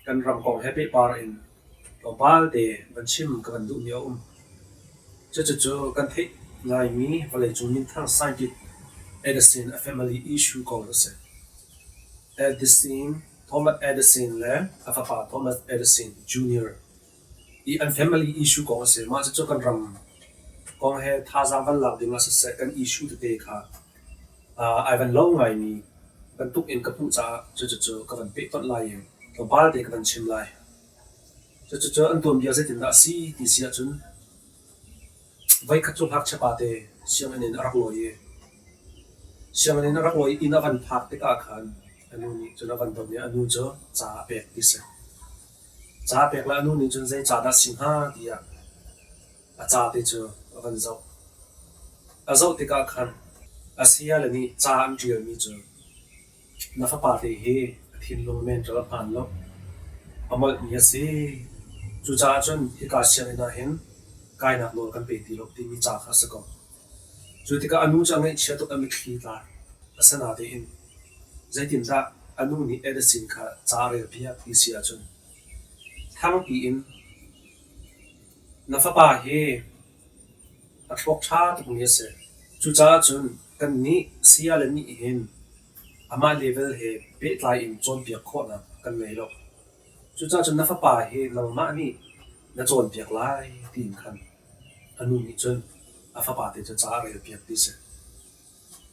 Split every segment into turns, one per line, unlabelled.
Kan ram kong he pehpar in tlawmpal te van chim ka van duhmi a um. Cucucu kan theih ngaimi vawleicung minthang scientist Edison a family issue kong a si. Edison, Thomas Edison le a fapa Thomas Edison Jr. i an family issue kong a si. Mah cucu kan ram kong he thazaang van lak ding ah siseh kan issue tete kha ai van lo ngaimi bantuk in ka hmuh caah cucucu ka van pehtonh lai i tlawmpal te ka van chim lai. Cucucu an tuanbia zeitindah a si ti si ahcun voikhat cu ngakchia pate sianginn in a rak lawi i sianginn in a rak lawi i inn a van phak tikah khan a nu nih cun a van don i a nu cu ca a pek ti si. Ca a pek le a nu nih cun zei ca dah si hnga tiah a ca te cu a van zoh. A zoh tikah khan a sayale nih ca an ṭialmi cu na fapa te hi a thinlung mental a hmaan lo, a molhmi a si. Cucaah cun hika sianginn ah hin kainak nawl kan pe ti lo timi ca kha a si ko. Cu tikah a nu cu a ngaihchia tuk, a mitthli tla. Asinain zeitindah a nu nih Edison kha ca a relpiak ti si ahcun thangpi in na fapa hi a thluak ṭha tukmi a si. Cucaah cun kannih sayale nih hin amah level he pehtlai in cawnpiak khawhnak kan ngei lo. Cucaah cun na fapa hi nangmah nih na cawnpiak lai tiin khan a nu nih cun a fapate cu ca a relpiak ti a si.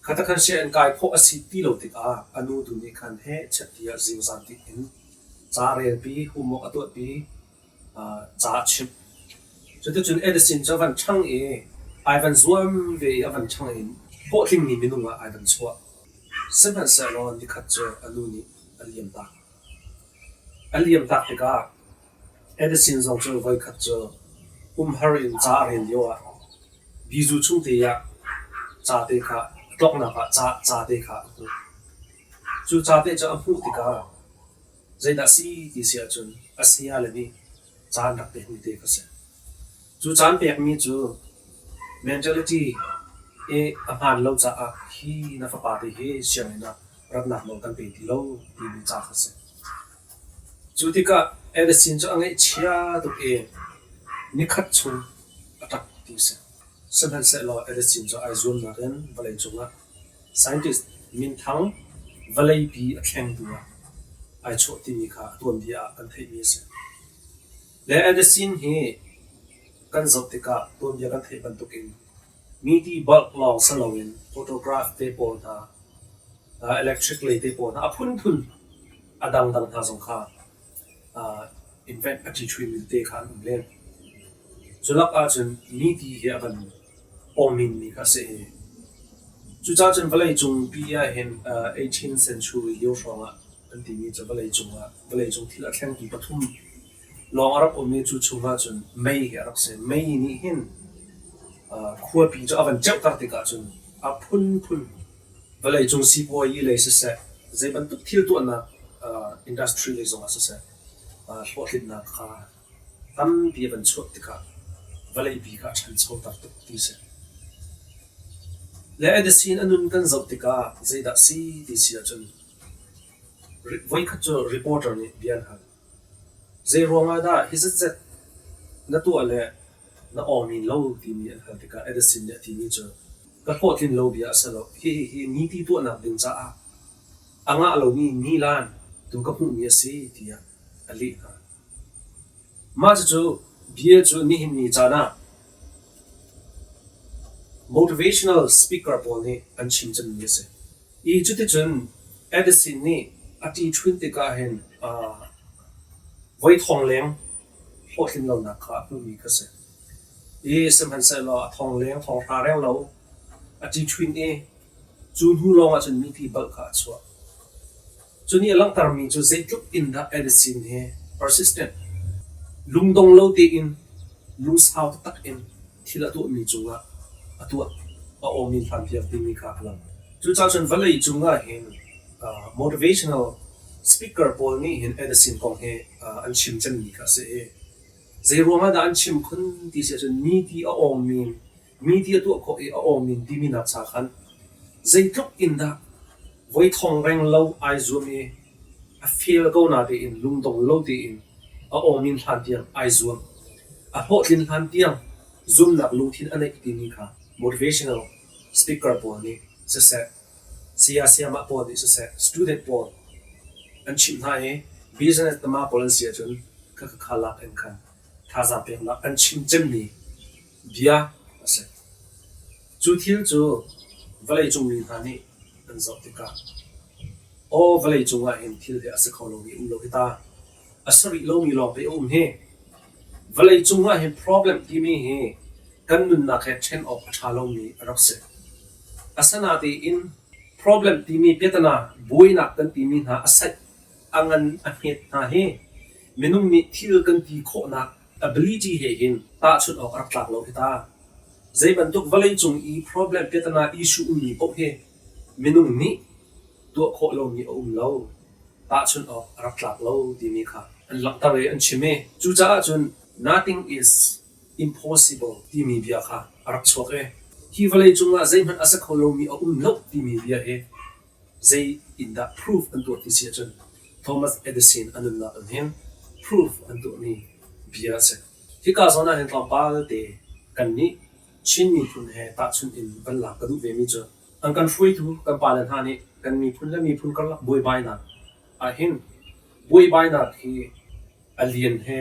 Khatakhan sianginn kai khawh a si ti lo tikah a nu tu nih khan heh chet tiah zingzan tik in ca a relpi, homework a tuahpi, ca a chimh. Cuticun Edison cu a van ṭhang i ai van zuam ve i a van ṭhang i hlawhtlingmi minung ah ai van chuah. Sihmanhsehlaw nikhat cu a nu nih a liamtak. A liamtak tikah Edison zong cu voikhat cu umhar in ca a rel lioah bizu chungte ah ca te kha a tloknak ah ca te kha a hmuh. Cu ca te cu a hmuh tikah zeidah a si ti si ahcun a sayale nih ca an rak pekmi te kha a si. Cu caan pekmi cu mentality i a hmaan lo caah hi na fapa te hi sianginn ah ratnak nawl kan pe ti lo timi ca kha a si. Cu tikah Edison cu a ngaihchia tuk i nikhat chung a ṭap ti a si. Sihmanhsehlaw Edison cu ai zuamnak in vawleicung ah scientist minthang vawleipi a thlengtu ah ai chuah timi kha a tuanbia ah kan theihmi a si. Le Edison hi kan zoh tikah tuanbia kan theih bantukin miti bulb lawng si loin photograph te pawl hna, electric lei te pawl hna a phunphun a dangdang hna zong kha invent a ṭiṭhuimi te kha an um len. Cu lak ahcun miti hi a van awminmi kha a si i cucaah cun vawleicung pi ahhin 18th century lio hrawngah an timi cu vawleicung ah vawleicung thil a thlengtu pathum lawng a rak um i cu chungah cun mei hi a rak si. Mei nih hin khuapi cu a van ceuhter tikah cun a phunphun vawleicung sipuazi lei siseh, zei bantuk thil tuahnak industry lei zongah siseh hlawhtlinnak kha tampi a van chuah tikah vawleipi kha a ṭhanchoter tuk ti a si. Le Edison a nun kan zoh tikah zeidah si ti si ahcun voikhat cu reporter nih bia an hal. Zeiruang ah dah hi zetzet na tuah le na awmin lo timi an hal tikah Edison nih a timi cu ka hlawhtlin lo bia a si lo. Hihi hi niti tuahnak ding caah a ngah lomi nilan tu ka hmuhmi a si tiah a leh hna. Mah cucu bia cu nihin ni caan ah motivational speaker pawl nih an chim cemmi a si. I cuticun Edison nih a ṭiṭhun tikah hin voi thong leng hlawhtlin lonak kha a hmuhmi kha a si. I sihmanhsehlaw a thong leng thong hra reng lo a ṭiṭhuin i cu hnu lawngah cun mipi balh kha a chuah. Cu nih a langhtermi cu zeitluk in dah Edison hi persistent, lungdong lo tein lungsau taktak in thil a tuahmi cungah a tuah a awmin hlanpiak timi kha a lang. Cucaah cun vawlei cungah hin motivational speaker pawl nih hin Edison kong hi an chim cemmi kha a si i zeiruang ah dah an chim khun ti si ahcun mi ti a awngmi mi ti a tuah khawh i a awngmin timi nak cha khan zeitluk in dah voi thong reng lo ai zuam i. A fail ko natein lungdong lo tein a awngmin hlan tiang ai zuam. A hlawhtlin hlan tiang zumnak lungthin a neih timi kha motivational speaker pawl nih siseh, saya sayamah pawl nih siseh, student pawl an chimh hna i business tama pawl an si ahcun khakha lak in khan thazaang peknak an chim cemmi bia a si. Cu thil cu vawleicung mi hna nih an zoh tikah aw vawleicung ah hin thil hi a si kho lomi um lo hi ta. A si rih lomi lawngte a um hi. Vawleicung ah hin problem timi hi kan nunnak he ṭhen awk a ṭha lomi a rak si. Asinain problem timi piatana buainak kan timi hna a saih, a ngan, a hmet hna hi minung nih thil kan ti khawhnak ability he hin tahchunh awk a rak tlak lo hi ta. Zei bantuk vawleicung i problem piatana issue ummi paoh hi minung nih tuah khawh lomi a um lo, tahchunh awk a rak tlak lo timi kha an langhter i an chim i cucaah cun nothing is impossible timi bia kha a rak chuak i hi vawleicung ah zeihmanh a si kho lomi a um lo timi bia hi zei in dah proof an tuah ti si ahcun Thomas Edison a nunnak in hin proof an tuahmi bia a si. Hika zawn ah hin tlawmpal te kannih Chin miphun he tahchunh in van lak ka duh vemi cu an kan hruaitu kan pale hna nih kan miphun le miphun karlak buaibainak ahhin buaibainak hi a lian he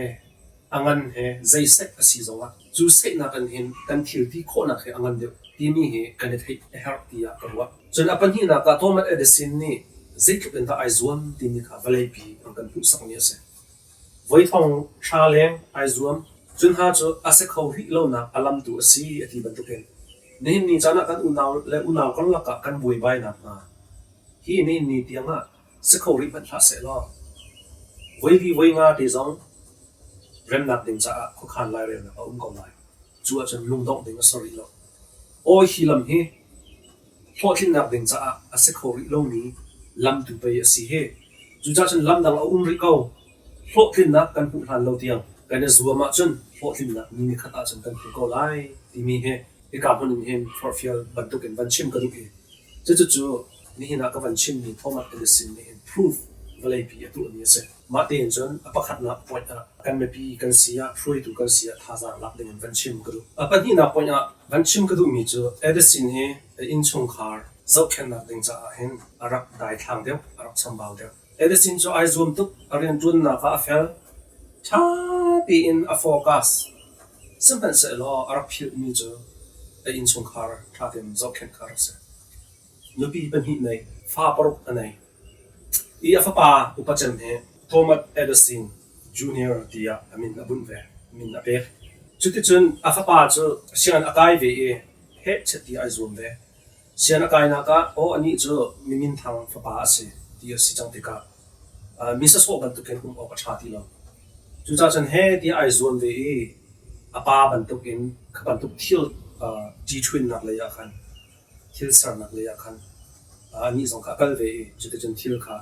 a ngan he zeisek a si zongah cu sehnak in hin kan thil ti khawhnak hi a ngan deuh timi hi kan i theih a herh tiah ka ruah. Cun a pahnihnak ah Thomas Edison nih zeitluk in dah ai zuam timi kha vawleipi an kan hmuhsakmi a si. Voi thong hra leng ai zuam. Cun hna cu a si kho rih lonak a lamtu a si a ti bantukin nihin ni caan ah kan unau le unau karlak ah kan buaibainak hna hi nihin ni tiangah si kho rih hmanh hlah sehlaw voi li voi nga te zong remnak ding caah khuakhan lairelnak a um ko lai. Cu ahcun lungdongh ding a si rih lo. Aw hi lam hi hlawhtlinnak ding caah a si kho rih lomi lam tu pei a si hi. Cucaah cun lam dang a um rih ko. Hlawhtlinnak kan hmuh hlan lo tiang kan i zuam ahcun hlawhtlinnak ni nikhat ahcun kan hmu ko lai timi hi hika hmun in hin forhfial bantukin van chim ka duh i cucucu nihin ah ka van chimmi Thomas Edison nih hin proof vawleipi a tuahmi a si. Mah tein cun a pakhatnak point ah kan mipi kan si ah hruaitu kan si ah thazaang lak ding in van chim ka duh. A pahnihnak point ah van chim ka duhmi cu Edison hi a innchungkhar zohkhenhnak ding caah hin a rak daithlang deuh, a rak chambau deuh. Edison cu ai zuam tuk, a rianṭuannak ah a fel. Ṭha tein a focus. Sihmanhsehlaw a rak philhmi cu a innchungkhar ṭha tein zohkhenh kha a rak si. Nupi pahnih nei, fa paruk a nei. I a fapa upa cem hi Thomas Edison Jr. tiah a min a bunh ve, min a pek. Cuticun a fapa cu sianginn a kai ve i hehchet ti ai zuam ve. Sian a kainak ah aw anih cu mi minthang fapa a si ti a si cang tikah mi sawsawh bantukin um awk a ṭha ti lo. Cucaah cun heh tiah ai zuam ve i a pa bantukin kha bantuk thil ṭiṭhuinnak lei ah khan thil sernak lei ah khan anih zong kha a kal ve i cuticun thil kha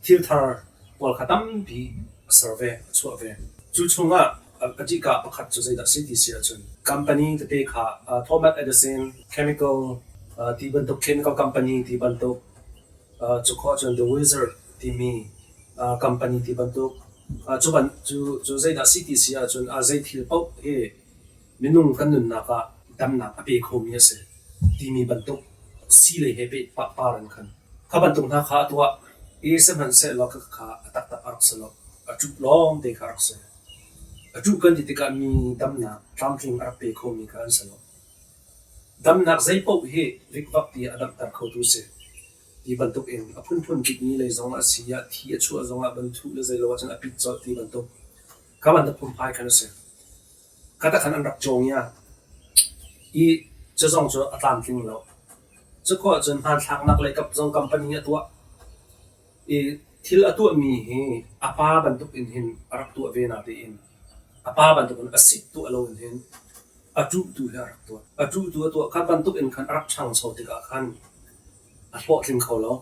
thil thar pawl kha tampi a ser ve, a chuah ve. Cu chungah a ṭihkah pakhat cu zeidah a si ti si ahcun company tete kha Thomas Edison chemical ti bantuk chemical company ti bantuk cu khawh ahcun The Wizard timi company ti bantuk cu ban cu cu zeidah a si ti si ahcun zei thil paoh hi minung kan nunnak ah damnak a pe khomi a si timi bantuk sii lei he peh par in khan kha bantuk hna kha a tuah i sihmanhsehlaw khakha a taktak a rak si lo. A ṭuh lawng te kha a rak si. A ṭuh kan ti tikah mi damnak tlamtling a rak pe khomi kha an si lo. Damnak zeipaoh hi rikvak ti a damter khotu si. Ti bantuk in a phunphun kidney lei zong a si ah thi a chuah zong ah banthuh le zeilo ahcun a pit colh ti bantuk kha bantuk phunphai khan a si. Kha khan an rak cawng i i cu zong cu a tlamtling lo. Cukhua ahcun hmanthlaknak lei kap zong company a tuah i thil a tuahmi hi a pa bantukin hin a rak tuah ve natein a pa bantukin a sit tuah loin hin a ṭuhtu he a rak tuah. A ṭuhtu a tuah kha bantukin khan a rak ṭhangcho tikah khan a hlawhtling kho lo.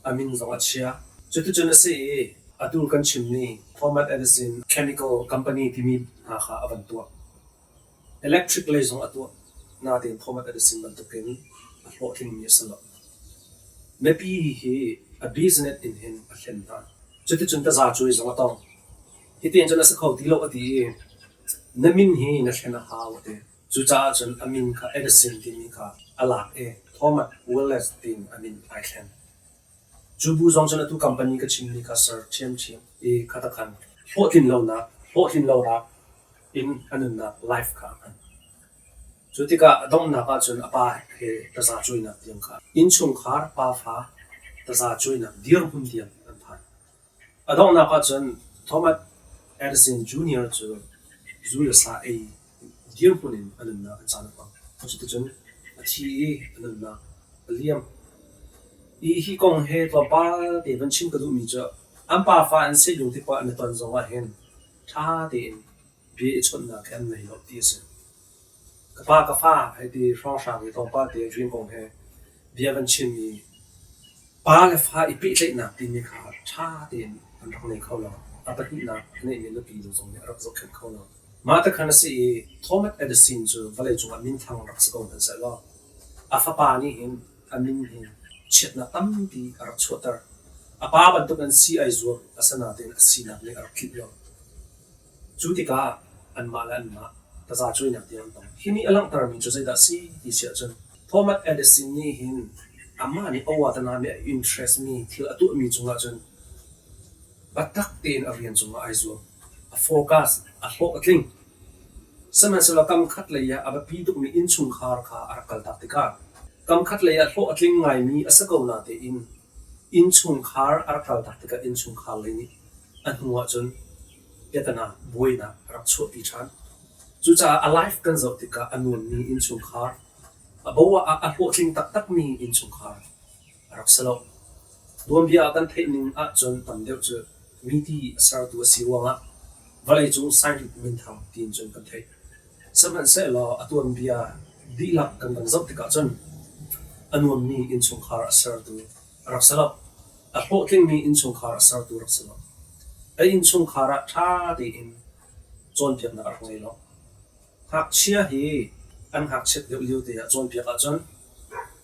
A min zong a chia. Cuticun a si i atu kan chimmi Thomas Edison Chemical Company timi hna kha a van tuah. Electric lei zong a tuah. Nain Thomas Edison bantukin a hlawhtlingmi a si lo. Mipi hi a business in hin a hlen hna. Cuticun taza cuai zong a tong. Hitin cun a si kho ti lo a ti i na min hi na thlen a hau a ti. Cucaah cun a min kha Edison timi kha a lak i Thomas Wallace tiin a min ai thlen. Cu bu zong cun atu company ka chimmi kha ser ṭhiamṭhiam i khatakhan hlawhtlin lonak, hlawhtlin lonak in a nunnak life kha a hman. Cu tikah a donghnak ahcun a pa he taza cuainak tiang kha innchungkhar pafa taza cuainak dirhmun tiang an phan. A donghnak ahcun Thomas Edison Jr. cu zu le sa ei dirhmun in a nunnak a caan a hmang. Cuticun a thi i a nunnak a liam. Hi hi kong he tlawmpal te van chim ka duhmi cu an pafa an sehlung tik an i ton zong ah hin ṭha tein bia i chawnhnak hi an ngei lo ti a si. Ka pa ka fa hei ti hrawnghrang i tlawmpal te rian kong he bia van chim i pa le fa i pehtlaihnak timi kha ṭha tein an rak nei kho lo. A pahnihnak a neihmi nupi nu zong nih a rak zohkhenh kho lo. Mah te khan a si i Thomas Edison cu vawleicung ah minthang rak si ko hmanh sehlaw a fapa nih hin a min hi chiatnak tampi a rak chuahter. A pa bantukin sii ai zuam asinain a sinak nih a rak tlinh lo. Cu tikah anmah le anmah taza cuainak tiang an tong. Hi nih a langhtermi cu zeidah a si ti si ahcun Thomas Edison nih hin amah nih a a interest mi thil a tuahmi cungah cun biatak tein a rian cungah ai zuam. A focus, a hlawh a tling. Sihmanhsehlaw kam khat lei ah a biapi tukmi innchungkhar kha a rak kaltak tikah kam khat lei ah hlawh a tling ngaimi a si ko natein innchungkhar a rak kaltak tikah innchungkhar lei nih a hnu ahcun biatana buainak a rak chuahpi ṭhan. Cucaah a life kan zoh tikah a nuammi innchungkhar, a bo ah a hlawhtling taktakmi innchungkhar a rak si lo. Tuanbia ah kan theih ning ahcun tam deuh cu miti a sertu a si ruangah vawleicung scientist minthang tiin cun kan theih. Sihmanhsehlaw a tuanbia dihlak kan van zoh tikah cun a nuammi innchungkhar a sertu a rak si lo. A hlawhtlingmi innchungkhar a sertu rak si lo. A innchungkhar ah ṭha tein cawnpiaknak a rak ngei lo. Ngakchia hi an ngakchiat deuh lio te ah cawnpiak ahcun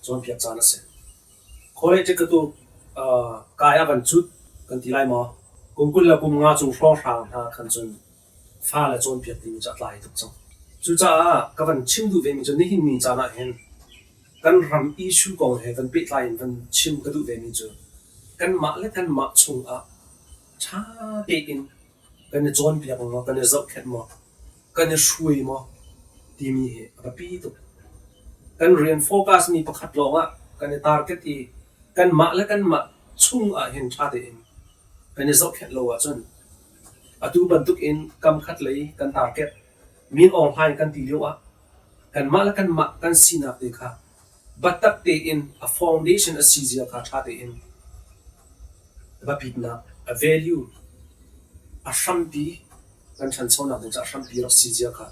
cawnpiak caan a si. College ka tu kai a van cut kan ti lai maw? Kum 20 le kum nga cung hrawnghrang hna khan cun fale cawnpiak timi cu a tlai tuk cang. Cucaah ka van chim duh vemi cu nihin ni caan ah hin kan ram issue kong he van pehtlai in van chim ka duh vemi cu kanmah le kanmah chungah ṭha tein kan i cawnpiak maw, kan i zohkhenh maw, kan i hruai maw timi hi a biapi tuk. Kan rian focus mi pakhat lawngah kan i target i kanmah le kanmah chung ah hin ṭha tein kan i zohkhenh lo ahcun atu bantuk in kam khat lei kan target Min Aung Hlaing kan ti lio ah kanmah le kanmah kan sinak te kha biatak tein a foundation a si zia kha ṭha tein biapitnak a value a hrampi kan ṭhanchonak ding caah hrampi rak si zia kha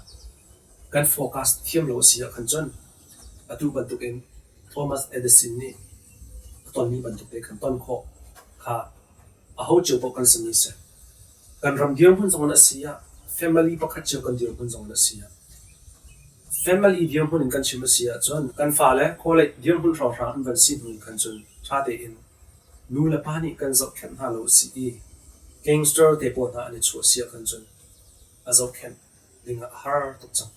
kan focus thiam lo a si ahkhan cun atu bantukin Thomas Edison nih a tonmi bantuk te khan ton khawh kha aho cio paoh kan simi a si. Kan ram dirhmun zong in a si ah, family pakhat cio kan dirhmun zong in a si ah, family dirhmun in kan chim a si ahcun kan fale college dirhmun hrawnghrang an van si hnu khan cun ṭha tein nu le pa nih kan zohkhenh hna lo a si i gangster te pawl hna an i chuah si ahkhan cun a zohkhenh ding ah a har tuk cang.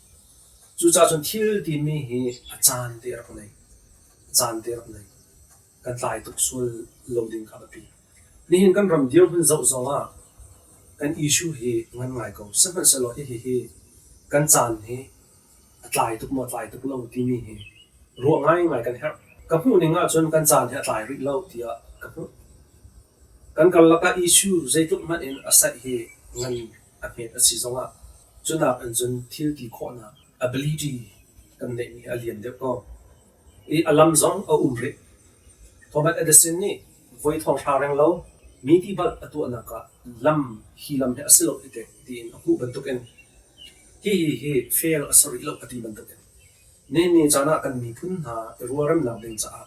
Cucaah cun thil timi hi a caan te a rak nei. A caan te a rak nei. Kan tlai tuk sual lo ding kha a biapi. Nihin kan ram dirhmun zoh zongah kan issue hi ngan ngai ko. Sihmanhsehlaw hihi hi kan caan hi a tlai tuk maw tlai tuk lo timi hi ruah ngaingai kan herh. Ka hmuhning ahcun kan caan hi a tlai rih lo tiah ka hmuh. Kan karlak ah issue zeitluk hmanh in a saih hi ngan a hmet a si zongah cu nakin cun thil ti khawhnak ability kan neihmi hi a lian deuh ko. I a lam zong a um rih. Thomas Edison nih voi thonghra renglo mi ti balh a tuahnak ah lam hi lam hi a si lo hi teh tiin a hmuh bantukin hihi hi fail a si rih lo a ti bantukin nihin ni caan ah kan miphun hna i rualremnak ding caah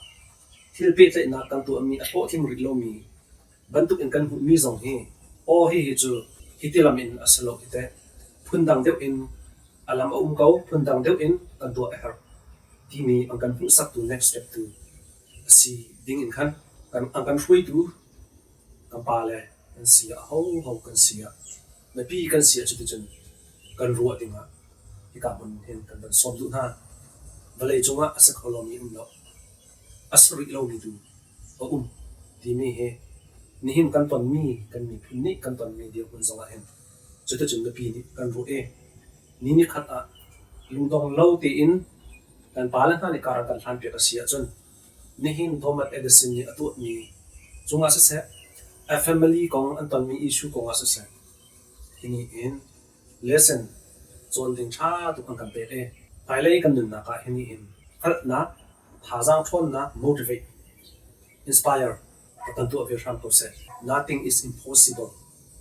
thil pehtlaihnak kan tuahmi a hlawhtling rih lomi bantukin kan hmuhmi zong hi aw hihi cu hiti lam in a si lo hi teh phundang deuh in a lam a um ko phundang deuh in kan tuah a herh timi an kan hmuhsaktu next step tu a si ding in khan an kan hruaitu kan pa le kan si ah, ahoho kan si ah, mipi kan si ah cuticun kan ruah dingah hika hmun hin kan van sawm duh hna. Vawlei cungah a si kho lomi um lo, a si rih lomi tu a um timi hi nihin kan tonmi kan miphun nih kan tonmi dirhmun zongah hin cuticun mipi nih kan ruah i ni nikhat ah lungdong lo tein kan pale hna nih kar an kan hlanpiak a si ahcun nihin Thomas Edison nih a tuahmi cungah siseh, a family kong an tonmi issue kongah siseh, hi nih hin lesson cawn ding ṭha tuk an kan pek i hmailei kan nunnak ah hi nih hin hngalhnak, thazaang ṭhawnnak, motivate, inspire a kan tuah ve hram ko seh. Nothing is impossible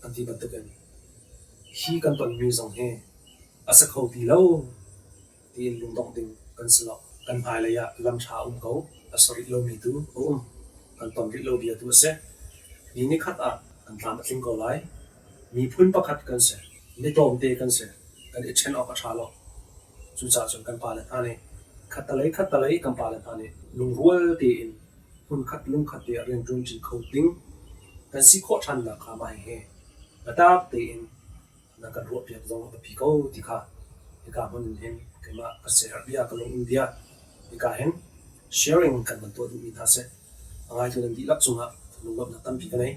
an ti bantukin hi kan tonmi zong hi a si kho ti lo tiin lungdongh ding kan si lo. Kan hmailei ah lam ṭha a um ko, a si rih lomi tu a um. Kan ton rih lo bia tu a si. Ni nikhat ah kan tlam a tling ko lai. Miphun pakhat kan si. Mi tlawmte kan si. Kan i ṭhen awk a ṭha lo. Cucaah cun kan pale hna nih khattalei khattalei kan pale hna nih lungrual tein hmunkhat lungkhat te ah rianṭuanṭi kho ding kan si khawh ṭhannak kha mah hihi biatak tein na kan ruahpiak zong a biapi ko ti kha hika hmun in hin keimah ka siaherh bia ka lung um bia hika hin sharing kan van tuah duhmi hna si. A ngaitu nan dihlak cungah lunglawmhnak tampi ka nei.